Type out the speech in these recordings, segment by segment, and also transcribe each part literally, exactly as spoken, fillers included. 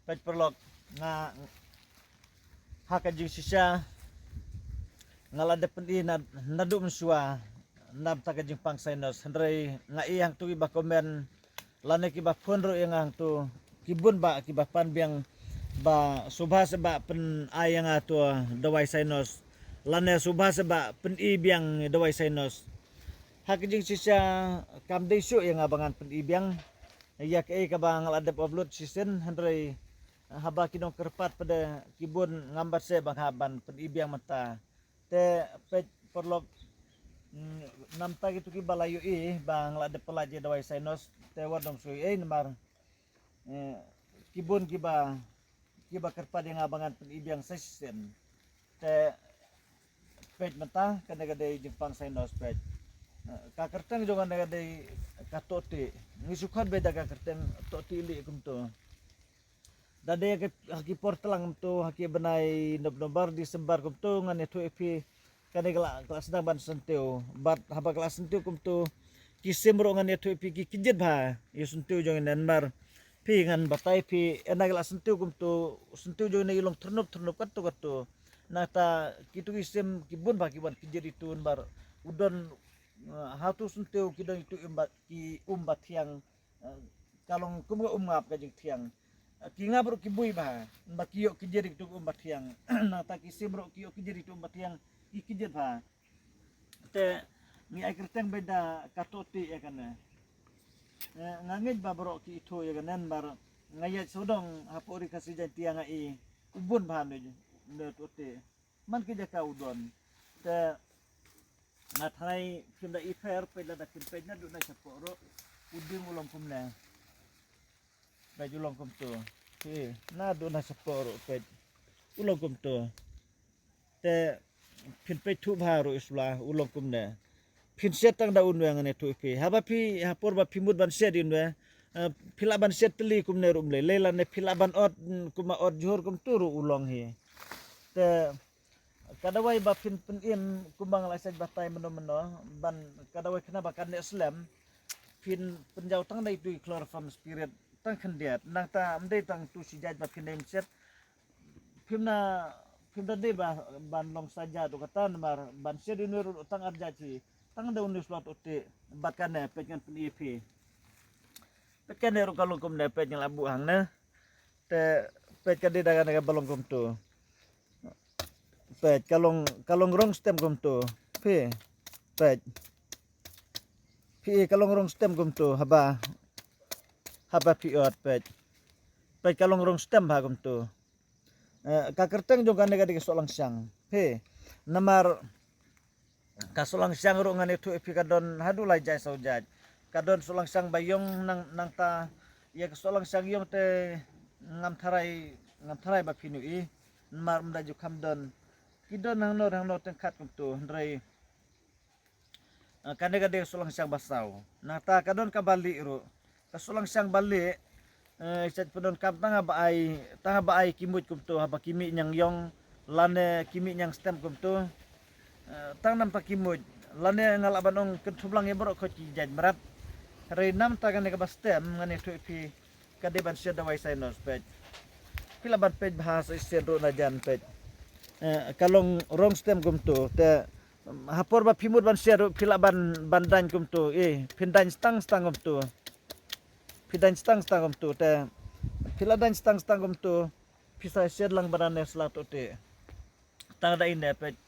Peit paralok, nga ha ka jingshisha nga la dep pyni na, naduh mynshuwa namar ka jingpang Sinus, hynrei nga i hangtu kiba comment lane kiba phone ruh ïa nga hangtu, ki bun ba kiba pan biang ba sngewbha seh ba pyn-ai ïa nga tu dawai Sinus, lane sngewbha seh ba pyni biang dawai Sinus. Ha ka jingshisha kam dei shuh ïa nga ba ngan pyni biang ïa kaei kaba nga la dep upload shisien, hynrei haba ki nongkyrpad pat de ki bun, ngam bat seh ba nga hap ban pyni biang mynta. Te peit paralok, mm, namar kitu kiba la ïohi ba nga la dep pyllait ïa dawai Sinus, te wat dang shu ïohi namar, eh, ki bun kiba, kiba kyrpad ïa nga ba ngan pyni biang sa shisien. Te peit mynta kane ka dei jingpang Sinus, peit. Eh, ka kyrteng jong kane ka dei ka tohtieh. Ngi shu khot beit da ka kyrteng tohtieh lieh kumto. Da dei ha ki, ha ki por tlang kumto, ha ki bnai Nov-, November, December kumto, ngan ïathuh ïa phi kane ka la, ka la sdang ban syntiew. Bad haba ka la syntiew kumto, ki sim ruh ngan ïathuh ïa phi ki kjit bha ïa u syntiew jong ngi, namar phi, ngan batai phi, ynda ka la syntiew kumto, syntiew jong ngi i long thyrnup thyrnup katto katto. Nangta kitu ki sim ki bun bha ki wan kjit itu namar u don, eh, ha utu u syntiew ki don itu um ba, ki um ba thiang, eh, ka long kum ka um ngap ka jingthiang. Eh, ki ngap ruh ki bui bha, ba ki ïoh kjit itu um ba thiang. Nangta ki sim ruh ki ïoh kjit itu um ba thiang, ki kjit bha. Te ngi ai kyrteng beit da ka tohtieh ïa kane. Eh, nga ngeit ba baroh ki ithuh ïa kane namar nga ïaid sawdong hapoh Ri Khasi Jaiñtia, nga i u bun bha ne, ne tohtieh. Man ki jaka u don. Te nga tharai phim da i pher, peit lada phin peit naduh na shapoh ruh, u dieng u long kumne. Peit u long kumto. Phi, naduh na shapoh ruh peit u long kumto. Te phin peit thuh bha ruh i sula, u long kumne. Phin siat tang da unweng ne thuh phi. Haba phi, ha por ba phi mut ban siat i unweng, eh, phi lah ban siat tylli kumne ruh mlei. Lei lane phi lah ban ot, mm, kumba ot jhur kumto ruh u long hi. Te ka dawai ba phin pynim kumba nga la sait batai mynno mynno, ban ka dawai kane ba kan neh slem, phin pynjaw tang da itu i chloroform spirit tang khyndiat, nangta ym dei tang tu shi jait ba phin dei siat. Phim na, phim da dei ba ban long sa jait ruh kata namar ban siat ïa une ruh tang ar jait hi, tang da une slot uti. Bad kane peit ngan pyni phi. Peit kane ruh ka long kumne, peit ngan la buh hangne. Te peit ka dei da kane kaba long kumto. Peit ka long, ka long rong stem kumto. Phi, peit. Phi, ka long rong stem kumto haba, haba phi ot, peit. Peit ka long rong stem bha kumto. Eh, ka kyrteng jong kane ka dei ka sohlang siang. Phi, namar ka sohlang siang ruh ngan ïathuh ïa phi ka don haduh lai jait saw jait. Ka don sohlang siang ba ïong nang, nangta ïa ka sohlang siang ïong te ngam tharai, ngam tharai ba phin ïohi. Namar ym da ju kham don. Ki don hangno hangno tyngkhat kumto, hynrei, eh, kane ka dei ka sohlang siang ba saw. Nangta ka don kaba lieh ruh. Ka sohlang siang ba lieh, eh, sait pyndonkam tang haba ai, tang haba ai ki muid kumto, haba ki mih ñiang ïong lane ki mih ñiang stem kumto. Eh, tang namta ki muid, lane nga lah ban ong kynthum lang ïa baroh khoit ki jait mrad. Hynrei namta kane kaba stem ngan ïathuh ïa phi ka dei ban siat dawai sinus, peit. Phi lah ban peit bha sa shisien ruh na jan, peit. Eh, ka long rong stem kumto, te ha por ba phi mut ban siat ruh phi lah ban, ban daiñ kumto, eh, phin daiñ stang stang kumto. Phi daiñ stang stang kumto, te phi lah daiñ stang stang kumto, phi sa siat lang ba dang ne sla to te. Tang da ine, peit.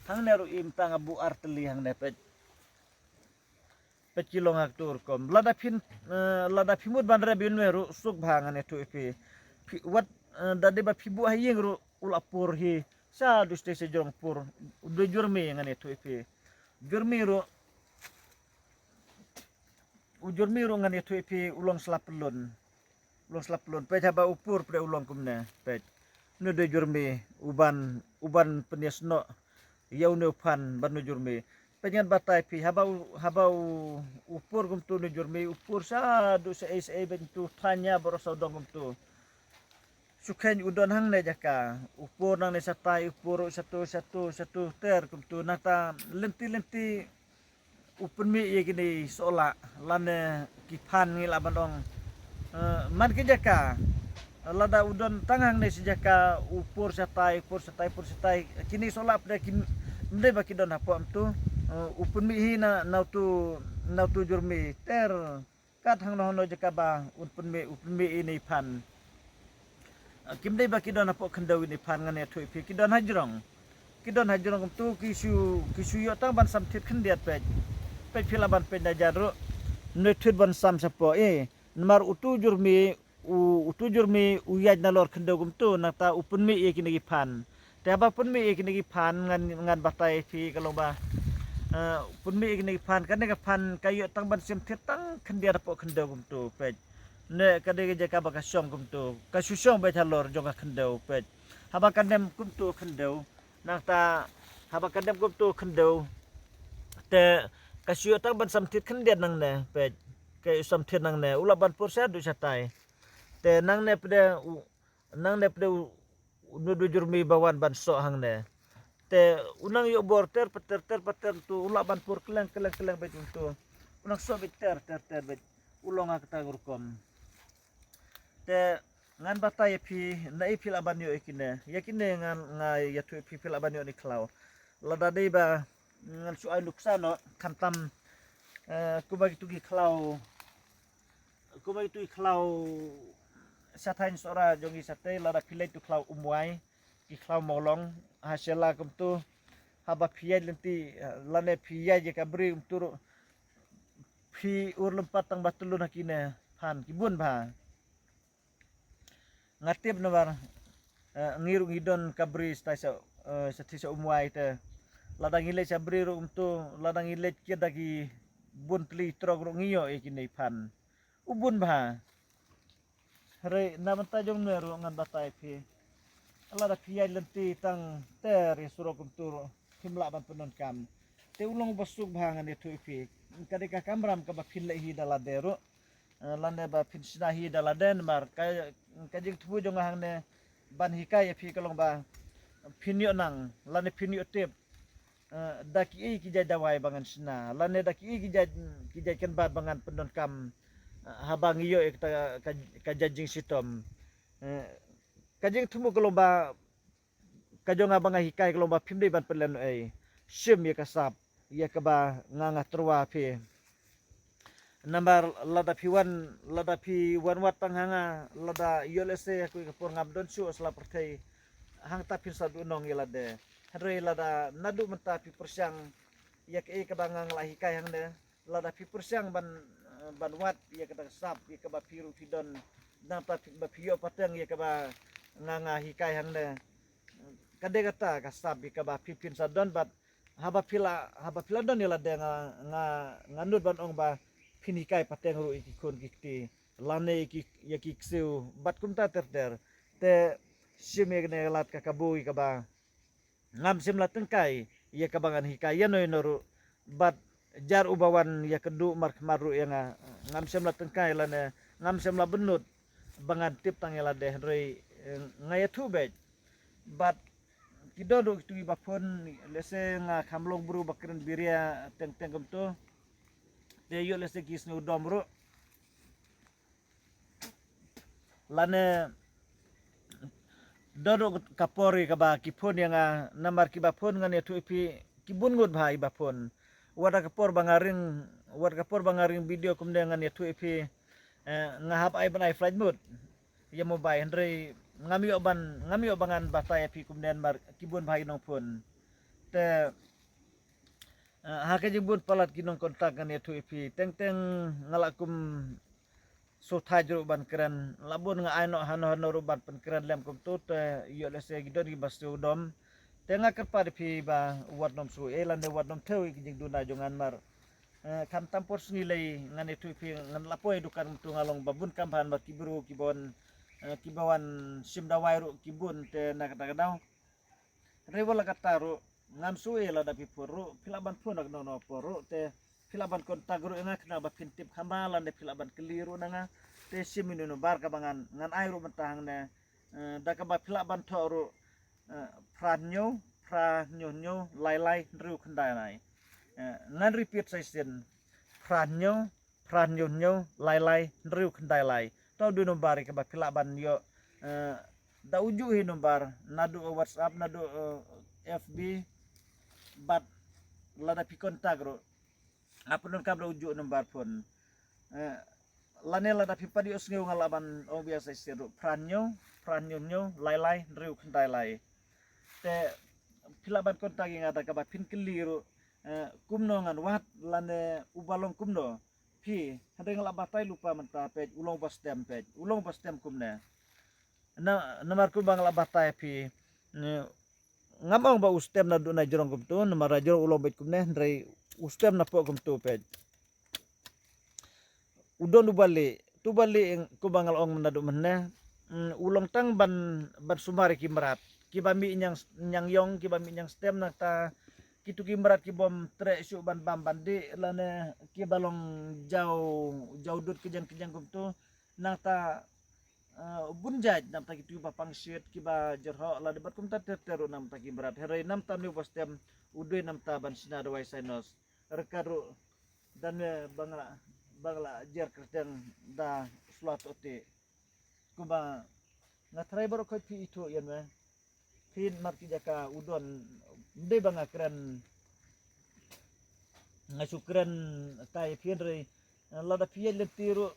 Hangne ruh im tang a bu ar tylli hangne, peit. Peit ki long ha katu rukom. Lada phin, eh, lada phi mut ban rep ïa une ruh suk bha ngan ïathuh ïa phi. Phi wat, eh, da dei ba phi buh ha ïing ruh u la pur hi. Sa du stei sa jrong pur. U dei jurmi ngan ïathuh ïa phi. Jurmi ruh. U jurmi ruh ngan ïathuh ïa phi u long slap lun. U long slap lun. Peit haba u pur pdeng u long kumne. Peit. Une u dei jurmi, u ban, u ban pynïasnoh ïa une u phan ban u jurmi. Peit ngan batai phi, haba u, haba u, u pur kumtu une u jurmi, u pur sa du sa ei sa ei, bad tu thanya baroh sawdong kumtu. Shu kheiñ u don hangne jaka, u pur nangne shatai, u pur shatu, shatu, shatu ter kumtu, nangta lynti lynti u pynmih ïa kine sohlah lane ki phan ngi lah ban ong. Eh, man ki jaka, Lada u don tang hangne shi jaka u por shatai, por shatai, por shatai. Kine shu lap de kin, ym dei ba ki don hapoh mynta. Eh, u pynmih hi na, na utu, na utu jurmi. Ter, kat hangno hangno jaka ba, un pynmih, u pynmih ine i phan. Eh, kim dei ba ki don hapoh khyndew ine i phan ngan ïathuh ïa phi. Ki don hajrong. Ki don hajrong kumtu ki shu, ki shu ïoh tang ban sam thied khyndiat peit. Peit phi lah ban peit na jan ruh. Ym dei thied ban sam shapoh. Eh, namar utu jurmi, u, utu jurmi, u ïaid nalor khyndew kumtu, nangta u pynmih ïa kine ki phan. Te haba pynmih ïa kine ki phan ngan, ngan batai phi ka long ba. Eh, pynmih ïa kine ki phan, kane ka phan ka ïoh tang ban sam thied tang khyndiat hapoh khyndew kumtu, peit. Ne ka dei ka jaka ba ka shong kumtu. Ka shu shong beit halor jong ka khyndew, peit. Haba ka nem kumtu khyndew. Nangta, haba ka nem kumtu khyndew. Te, ka shu ïoh tang ban sam thied khyndiat nangne, peit. Ka ïoh sam thied nangne, u lah ban por shaduh shatai. Te nangne pat de u, nangne pat de u, u nut u jurmi ba wan ban soh hangne. Te u nang ïoh bor ter pater ter pater tu u lah ban por kylleng kylleng kylleng beit tu. U nang soh beit ter ter ter beit. U long ha kata ka rukom. Te ngan batai ïa phi, na i phi lah ban ïoh ïa kine. Ïa kine ngan nga ïathuh ïa phi phi lah ban ïoh ne khlaw. Lada dei ba ngan shu ai nuksa noh, khamtam, eh, kumba kitu ki khlaw, kumba kitu ki khlaw, shathaiñ sohra jong ngi shatei, lada phi leit tu khlaw umwai, ki khlaw mawlong, ha shala kumtu, haba phi ïaid lynti, eh, lane phi ïaid ïa ka bri kumtu ruh, phi ur lympat tang ba tylun ha kine, phan, ki bun bha. Nga tip namar, eh, ngi ruh ngi don ka bri shathie sha, eh, shathie sha umwai te. Lada ngi leit sha bri ruh kumtu, lada ngi leit kiad da ki bun tylli trok ruh ngi ïoh ïa kine i phan. U bun bha. Hynrei na bynta jong ngi ruh ngan batai phi. Lada phi ïaid lynti tang ter ïa surok kumtu ruh phim lah ban pyndonkam. Te u long uba suk bha ngan ïathuh ïa phi. Ka dei ka kamram kaba phin leh hi da lade ruh. Eh, lane ba phin shna hi da lade namar ka, ka jingthmu jong nga hangne ban hikai ïa phi ka long ba phin ïoh nang, lane phin ïoh tip. Eh, da kiei ki jait dawai ba ngan shna, lane da kiei ki jait, ki jait kynbat ba ngan pyndonkam, eh, haba ngi ïoh ïa kata ka, ka jait jingshitom. Eh, ka jingthmu ka long ba ka jong nga ba nga hikai ka long ba phim dei ban pynlen ei. Shim ïa ka sap, ïa kaba nga nga tyrwa phi. Namar lada phi wan, lada phi wan wad tang ha nga, lada ïoh lehse ha kawei ka por ngam don shuh sla pyrthei. Hangta phin sa duhnong ïa lade. Hynrei lada naduh mynta phi pyrshang ïa kaei kaba nga nga la hikai hangne. Lada phi pyrshang ban, eh, ban wad ïa kata ka sap, ïa kaba phi ruh phi don, nangta phi, ba phi ïoh pateng ïa kaba nga nga hikai hangne. Ka dei kata ka sap ïa kaba phi phin sa don bad haba phi la, haba phi la don ïa lade nga, nga, nga nud ban ong ba phin hikai pateng ruh ïa ki khun ki kti. Lane ïa ki, ïa ki ksiew bad kumta ter ter. Te shim ïa kane ka lad ka kabu ïa kaba ngam shym la tyngkai ïa kaba ngan hikai ïano ïano ruh bad jar uba wan ïakynduh markhmat ruh ïa nga, ngam shym la tyngkai lane ngam shym la bynnud ba ngan tip tang ïa lade hynrei, eh, nga ïathuh beit. Bad ki don ruh kitu kiba phone, lehse nga kham long bru ba kren biria teng teng kumtu. Te ïoh lehse ki sngewdom ruh. Lane don ruh ka por ïa kaba ki phone ïa nga, namar kiba phone ngan ïathuh ïa phi, ki bun ngut bha iba phone. Wat ka por ba nga ring, wat ka por ba nga ring video kumne ngan ïathuh ïa phi, eh, nga hap ai ban ai flight mode ïa mobile hynrei ngam ïoh ban, ngam ïoh ba ngan batai ïa phi kumne namar ki bun bha ki nongphone. Te, eh, ha ka jingbun palat ki nongkontak ngan ïathuh ïa phi. Teng teng nga la kum shu thait ruh ban kren, la bun nga ai noh hano hano ruh ban pynkren lem kumtu te ïoh lehse ki don kiba sngewdom. Te nga kyrpad ïa phi ba wat nym shu ei lane wat nym thew ïa ki jingduna jong nga namar, eh, khamtam por sngi lei ngan ïathuh ïa phi ngan la poi dukan kumtu nga long ba bun kam bha namar ki bru kiba wan, eh, kiba wan shim dawai ruh ki bun te na kata ka daw. Hynrei wat la katta ruh ngam shu ei lada phi phone ruh, phi lah ban phone ha kano kano ka por ruh te phi lah ban contact ruh ïa nga khnang ba phin tip kham bha lane phi lah ban kylli ruh na nga. Te shim ïa une u number kaba ngan, ngan ai ruh mynta hangne, eh, da kaba phi lah ban thoh ruh, eh, phra hynñiew, phra hynñiew hynñiew, lai lai, hynriew khyndai lai. Eh, ngan repeat sa shisien, phra hynñiew, phra hynñiew hynñiew, lai lai, hynriew khyndai lai. Te u dei u number ïa kaba phi lah ban ïoh, Eh, da u ju hi number, naduh WhatsApp, naduh, eh, F B, bad lada phi contact ruh. Nga pyndonkam da u ju number phone. Eh, lane lada phi pat ïohsngew nga lah ban ong biang sa shisien ruh, phra hynñiew, phra hynñiew hynñiew, lai lai, hynriew khyndai lai. Te phi lah ban contact ïa nga da kaba phin kylli ruh, eh, kumno ngan wad lane uba long kumno. Phi, hynrei nga lah batai lypa mynta peit, u long uba stem peit, u long uba stem kumne. Na, namar kumba nga lah batai phi, eh, ngam ong ba u stem naduh najrong kumto, namar najrong u long beit kumne, hynrei u stem napoh kumto peit. U don uba lieh, tu ba lieh kumba nga la ong naduh mynne. Mm, u long tang ban, ban sumar ïa ki mrad. Kiba mih ñiang, ñiang ïong, kiba mih ñiang stem nangta. Kitu ki mrad ki bym treh shuh ban bam ban dih, lane kiba long jaw, jaw dud kjeng kjeng kumto. Nangta, eh, bun jait namta kitu ba pangshit, kiba jyrhoh, lane bad kumta ter ter ruh namta ki mrad. Hynrei namta une uba stem, u dei namta ban shna dawai sinus. Ryngkat ruh, dang ne ba nga la, ba nga la jer kyrteng da shuwa tohte. Kumba nga tharai baroh khoit phi ithuh ïa me. Phin mat ki jaka u don, ym dei ba nga kren, nga shu kren kai phin, hynrei lada phi ïaid lynti ruh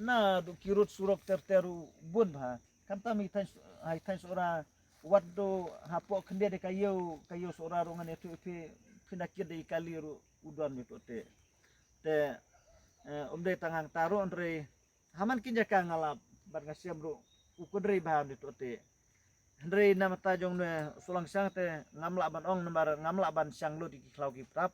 naduh ki rud surok ter ter ruh bun bha. Khamtam ha i thaiñ, ha i thaiñ Sohra, wat haduh hapoh khyndiat ïa ka ïew, ka ïew Sohra ruh ngan ïathuh ïa phi, phin da kit da i kali ruh u don beit tohte. Te, eh, ym dei tang hangta ruh, hynrei ha man ki jaka nga lap bad nga shem ruh u kynrei bha beit tohte. Hynrei namta jong une Sohlangshiang te ngam lah ban ong namar ngam lah ban shang lut ïa ki khlaw ki ptap.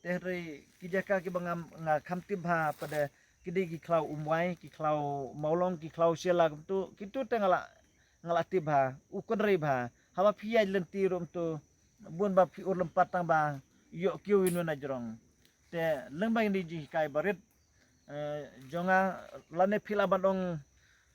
Te hynrei ki jaka kiba ngam, nga kham tip bha pat de ki dei ki khlaw Umwai, ki khlaw Mawlong, ki khlaw Shella kumto, kitu te nga lah, nga lah tip bha, u kynrei bha. Haba phi ïaid lynti ruh kumto, bun ba phi ur lympat tang ba ïoh kiew ïa une najrong. Te lyngba kine ki jinghikai barit, eh, jong nga, lane phi lah ban ong,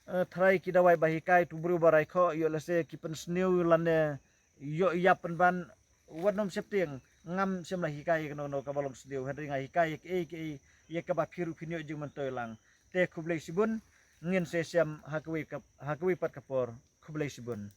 eh, tharai ki dawai ba hikai tu briew ba raikhoh, ïoh lehse ki pynsniew lane ïoh ïap pynban, wat nym sheptieng, ngam shym la hikai ïa kano kano kaba long sniew, hynrei nga hikai ïa kaei kaei ïa kaba phi ruh phin ïoh jingmyntoi lang. Te khublei shibun, ngin sa ïashem ha kawei ka, ha kawei pat ka por, khublei shibun.